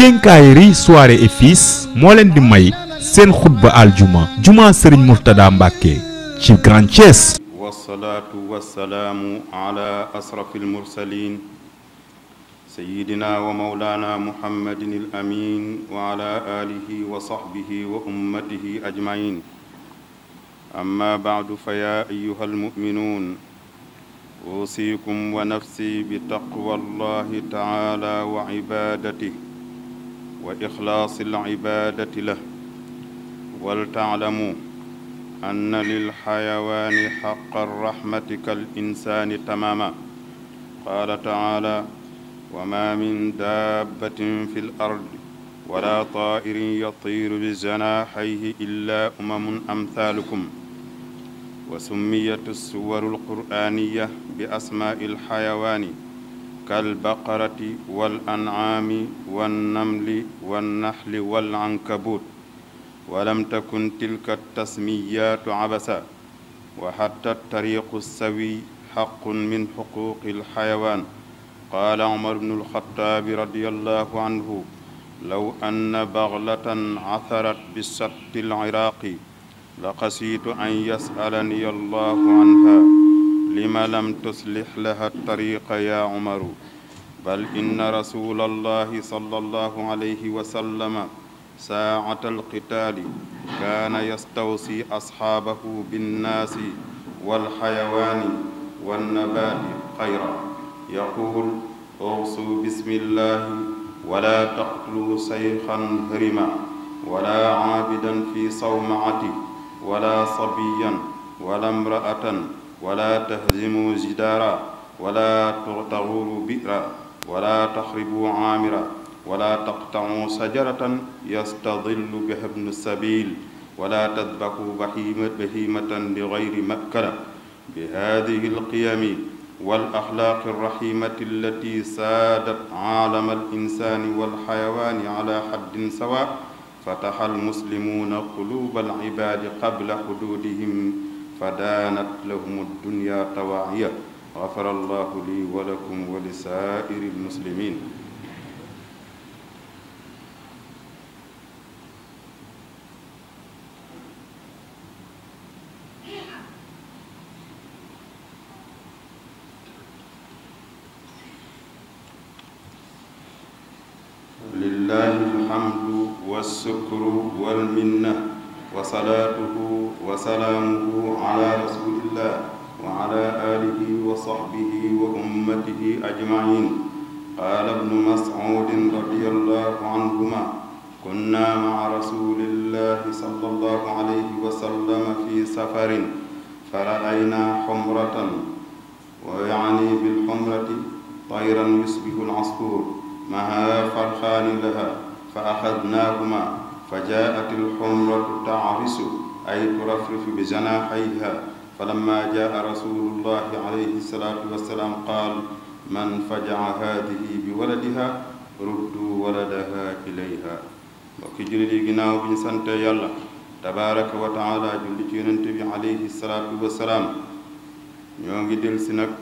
Quincaillerie Soirée et Fils moo leen di may seen xutba aljuma juma Serigne Mourtada Mbacke ci Grand Thiès. wasalaatu wasalaamu ala asrafil mursalin sayyidina wa mawlana muhammadin al amin wa ala alihi wa sahbihi wa ummatihi ajmain amma ba'du fa ya ayyuhal mu'minun أوصيكم ونفسي بتقوى الله تعالى وعبادته وإخلاص العبادة له ولتعلموا أن للحيوان حق الرحمة كالإنسان تماما قال تعالى وما من دابة في الأرض ولا طائر يطير بجناحيه إلا أمثالكم وسميت السور القرآنية بأسماء الحيوان كالبقرة والأنعام والنمل والنحل والعنكبوت ولم تكن تلك التسميات عبثا وحتى الطريق السوي حق من حقوق الحيوان قال عمر بن الخطاب رضي الله عنه لو أن بغلة عثرت بالشط العراقي لقسيت أن يسألني الله عنها لما لم تصلح لها الطريق يا عمر بل إن رسول الله صلى الله عليه وسلم ساعة القتال كان يستوصي أصحابه بالناس والحيوان والنبات خيرا يقول اوصوا بسم الله ولا تقتلوا شيخا هرما ولا عابدا في صومعته ولا صبيا ولا امرأة ولا تهزموا جدارا ولا تغتروا بئرا ولا تخربوا عامرا ولا تقطعوا شجرة يستظل بها ابن السبيل ولا تذبحوا بهيمة لغير مأكلة بهذه القيم والأخلاق الرحيمة التي سادت عالم الإنسان والحيوان على حد سواء فتح المسلمون قلوب العباد قبل حدودهم فدانت لهم الدنيا طواعية غفر الله لي ولكم ولسائر المسلمين لله الحمد والشكر والمنة وصلاته وسلامه على رسول الله وعلى آله وصحبه وأمته أجمعين قال ابن مسعود رضي الله عنهما كنا مع رسول الله صلى الله عليه وسلم في سفر فرأينا حمرة ويعني بالحمرة طيرا يشبه العصفور معها فرخان لها فأخذناهما فجاءت الحمرة تعرس أي ترفرف بجناحيها فلما جاء رسول الله عليه الصلاة والسلام قال من فجع هذه بولدها ردوا ولدها إليها mbokki jullit yi ginnaaw bi ñu sant yàlla tabaaraka wa taala julli ci yonent bi alayhi salaatu wasalaam ñoo ngi del si nag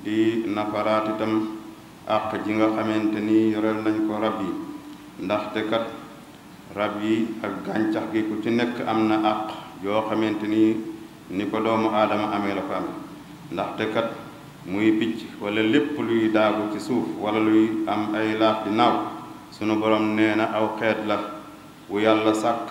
di nafaraat itam àq ji nga xamante ni yoreel nañ ko rab yi ndaxte kat rab yi ak gàncax gi ku ci nekk am na àq yoo xamante ni ko doomu aadama amee la ko amee ndaxte kat muy picc wala lépp luy daagu ci suuf wala luy am ay laaf di naaw sunu borom nee na aw xeet la wu yàlla sàkk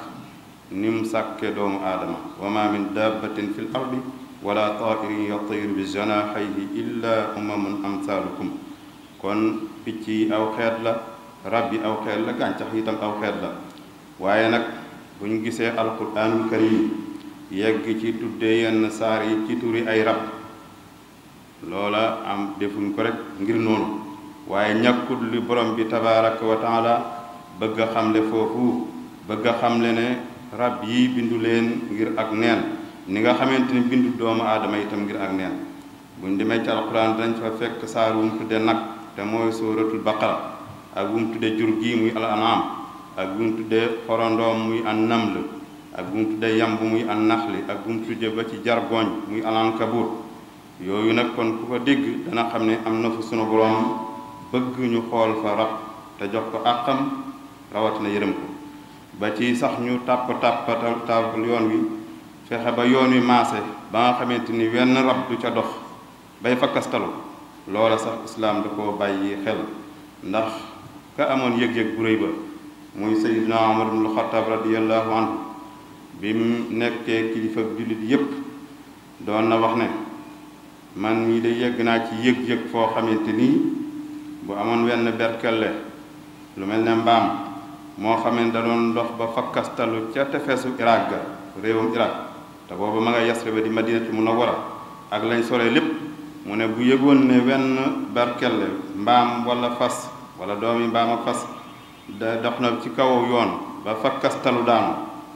ni mu sàkkee doomu aadama wa ma min dabbatin fil ardi wala tairin yatiru bi janaahayhi illa umamun amsalukum kon picc yi aw xeet la rab yi aw xeet la gàncax yi itam aw xeet la waaye nag bu ñu gisee alquraanul karim yegg ci tuddee yenn saar yi ci turi ay rab loola am defuñ ko rek ngir noonu waaye ñàkkut li borom bi tabaaraka wa taala bëgg a xamle foofu bëgg a xamle ne rab yi bindu leen ngir ak neen ni nga xamante ni bindu doomu aadama itam ngir ak neen buñ demee ci alquran dañ fa fekk saar wu mu tudde nag te mooy suratul baqara ak bu mu tuddee jur gi muy al anam ak bu mu tuddee xorondoom muy an naml ak bu mu tuddee yamb muy an naxli ak bu mu tuddee ba ci jargoñ muy al ankabut yooyu nag kon ku ko dégg dana xam ne am na fa sunu borom bëgg ñu xool fa rab te jox ko àqam rawatina yërëm ko ba ci sax ñu tàppal yoon wi fexe ba yoon wi maase ba nga xamante ni wenn rab du ca dox bay fakkastalu loola sax islaam da koo bàyyi xel ndax ka amoon yëg-yëg bu réy ba muy Seydina Umar ibn al-Khattab radiyallahu anhu bi mu nekkee kilifa jullit yépp doon na wax ne man mii de yegg naa ci yëg-yëg foo xamante nii bu amoon wenn berkelle lu mel ne mbaam moo xam ne da doon dox ba fakkastalu ca tefesu Irak ga réewum Irak te booba ma nga Yasrib di Madinatu Munawwara ak lañ sore lépp mu ne bu yëgoon ne wenn berkelle mbaam wala fas wala doomi mbaam ak fas da dox na ci kaw yoon ba fakkastalu daanu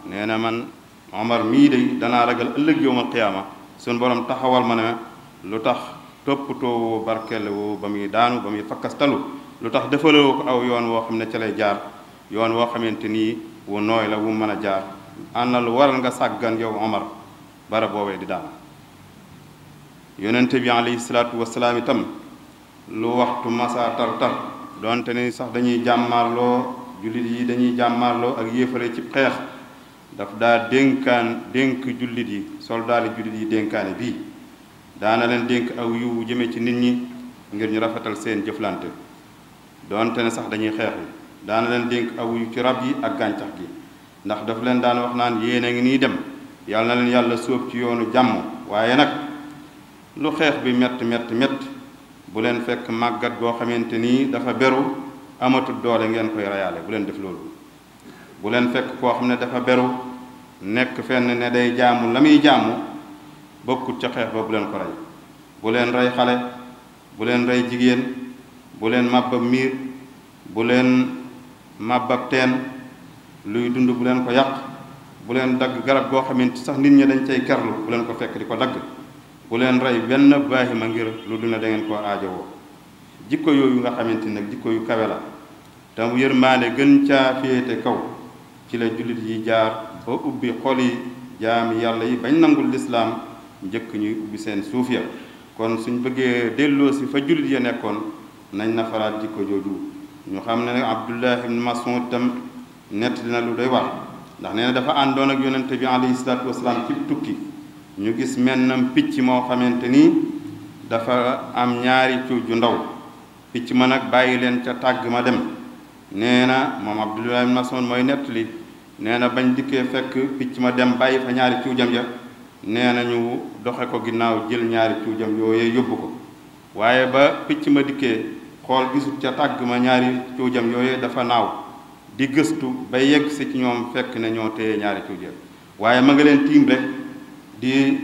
nee na man Omar mii de danaa ragal ëllëg yawmal qiyaama suñ borom taxawal ma ne lu tax toppatoo barkelle woo ba muy daanu ba muy fakkastalu lu tax defaloo ko aw yoon woo xam ne ca lay jaar yoon woo xamante nii wu nooy la wu mën a jaar ana lu waral nga sàggan yow Omar bara boobee di daanu yonente bi alayhi salaatu wasalaam itam lu waxtu masa tar doonte ni sax dañuy jàmmaarloo jullit yi dañuy jàmmaarloo ak yéefare ci xeex daf daa dénk jullit yi soldaari jullit yi dénkaane bii daana leen dénk aw yiwu jëme ci nit ñi ngir ñu rafetal seen jëflante doonte ne sax dañuy xeex yi daana leen dénk aw yiw ci rab yi ak gàncax gi ndax daf leen daan wax naan yéen a ngi nii dem yàlla na leen yàlla sóob ci yoonu jàmm waaye nag lu xeex bi métti bu leen fekk màggat goo xamante nii dafa beru amatul doole ngeen koy reyaale bu leen def loolu bu leen fekk koo xam ne dafa beru nekk fenn ne day jaamu la muy jaamu bokkut ca xeex ba bu leen ko rey bu leen rey xale bu leen rey jigéen bu leen màbbab miir bu leen màbbab teen luy dund bu leen ko yàq bu leen dagg garab goo xamante sax nit ñi dañ cay kerlu bu leen ko fekk di ko dagg bu leen rey benn baahima ngir lu dul ne da ngeen koo aajowoo jikko yooyu nga xamante nag jikko yu kawe la te yërmaande gën caa féete kaw ci la jullit yi jaar ba ubbi xol yi jaami yàlla yi bañ nangul lislaam njëkk ñuy ubbi seen suuf ya kon suñ bëggee delloo si fa jullit ya nekkoon nañ nafaraat jikko jooju ñu xam ne nag Abdullah ibn Mas'ud tam nett dina lu doy wax ndax nee na dafa àndoon ak yonente bi alayhi salaatu wasalaam ci tukki ñu gis mennam picc moo xamante ni dafa am ñaari cuuj ju ndaw picc ma nag bàyyi leen ca tàgg ma dem nee na moom Abdullah ibn Mas'ud mooy nettali nee na bañ dikkee fekk picc ma dem bàyyi fa ñaari cuujam ya nee na ñu doxe ko ginnaaw jël ñaari cuujam yooyee yóbbu ko waaye ba picc ma dikkee xool gisut ca tàgg ma ñaari cuujam yooyee dafa naaw di gëstu ba yegg si ci ñoom fekk ne ñoo téye ñaari cuujam waaye ma nga leen tiim rek di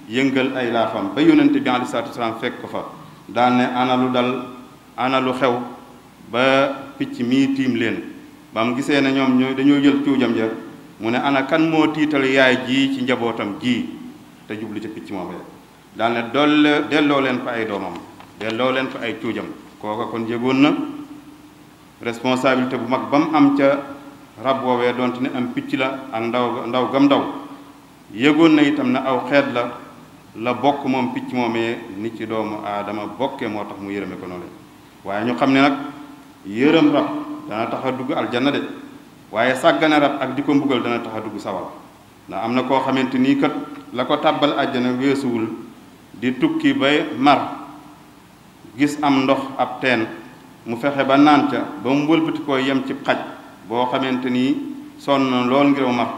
yëngal ay laafam ba yonente bi alayhi salaatu wasalaam fekk ko fa daan ne ana lu dal ana lu xew ba picc mii tiim leen ba mu gisee ne ñoom dañoo jël cuujam ja mu ne ana kan moo tiital yaay ji ci njabootam ji te jublu ci picc moom daan ne delloo leen fa ay doomam delloo leen fa ay cuujam kooka kon yëgoon na responsabilité bu mag ba mu am ca rab woowee donte ne am picc la ak ndaw gam ndaw yëgoon na itam na aw xeet la bokk moom picc moomee nit ci doomu aadama bokkee moo tax mu yërëme ko noonu waaye ñu xam ne nag yërëm rab dana tax a dugg aljanna de waaye sàggane rab ak di ko mbugal dana tax a dugg sawar ndax am na koo xamante nii kat la ko tàbbal àjjana weesuwul di tukki bay mar gis am ndox ab teen mu fexe ba naan ca ba mu wëlbati koo yem ci xaj boo xamante nii sonn na lool ngir mar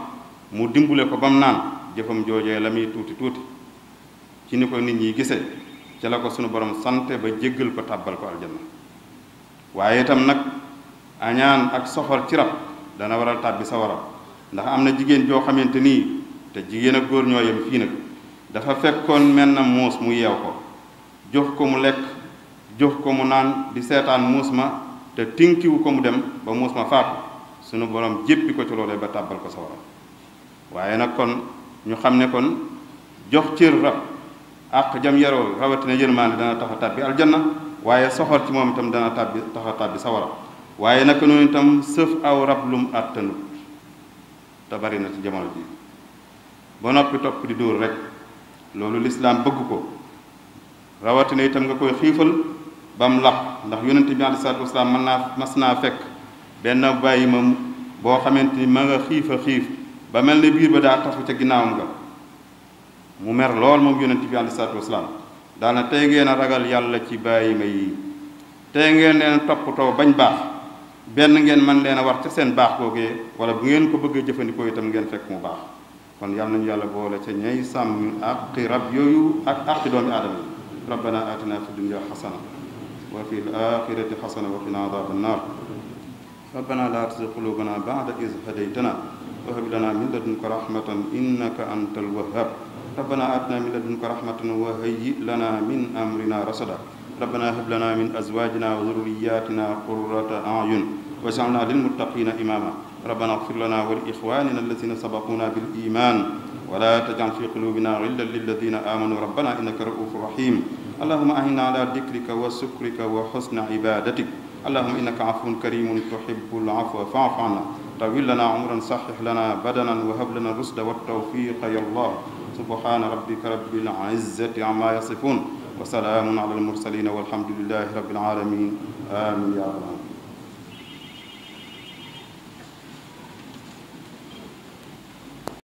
mu dimbule ko ba mu naan jëfam joojee la muy tuuti ci ni ko nit ñi gisee ca la ko sunu borom sante ba jéggal ko tàbbal ko aljanna waaye itam nag añaan ak soxor ci rab dana waral tàbbi sawara ndax am na jigéen joo xamante nii te jigéen ak góor ñoo yem fii nag dafa fekkoon mel na muus mu yeew ko jox ko mu lekk jox ko mu naan di seetaan muus ma te tinkiwu ko mu dem ba muus ma faatu sunu borom jéppi ko ci loolee ba tàbbal ko sawara waaye nag kon ñu xam ne kon jox cër rab àq jam yaroo rawatina yërmaande dana tax a tàbbi aljanna waaye soxor ci moom itam dana tax a tàbbi sawara waaye naka noonu itam sëf aw rab lum àttanut te bari na ci jamono ji ba noppi topp di dóor rek loolu lislaam bëgg ko rawatina itam nga koy xiifal ba mu laq ndax yonente bi alayhi salaatu wasalaam mas naa fekk benn bàyyi ma boo xamante ni ma nga xiif a xiif ba mel ne biir ba daa tafu ca ginnaawam nga mu mer lool moom yonent bi alayhi salaatu wasalaam daana tey ngeen a ragal yàlla ci bàyyi ma yi tey ngeen leen toppatoo bañ baax benn ngeen man leen a war ca seen baax googee wala bu ngeen ko bëggee jëfandikoo itam ngeen fekk mu baax kon yàlla nañu yàlla boole ca ñay sàmm aqi rab yooyu ak aqi doomi aadama yi rabbana atina fi dunya xasana wa fi l axirati xasana wa qina adaba annar rabbana la tuzigh qulubana ba'da iz hadaytana wa hab lana min ladunka rahmatan innaka antal wahhab rabbana atina min ladunka rahmatan wa hayyi lana min amrina rasada rabbana hab lana min azwajina wa dhurriyyatina qurrata a'yun waj'alna lilmuttaqina imama rabbana ighfir lana wa li ikhwanina alladhina sabaquna bil iman wa la taj'al fi qulubina ghillan lil ladhina amanu rabbana innaka ra'ufur rahim allahumma a'inna ala dhikrika wa shukrika wa husni ibadatik allahumma innaka 'afuwun karimun tuhibbul 'afwa fa'fu 'anna tawil lana 'umran sahhih lana badanan wa hab lana rusda wat tawfiqa ya allah subhana rabbika rabbil 'izzati 'amma yasifun wa salamun 'alal mursalin walhamdulillahi rabbil 'alamin amin ya rabbal alamin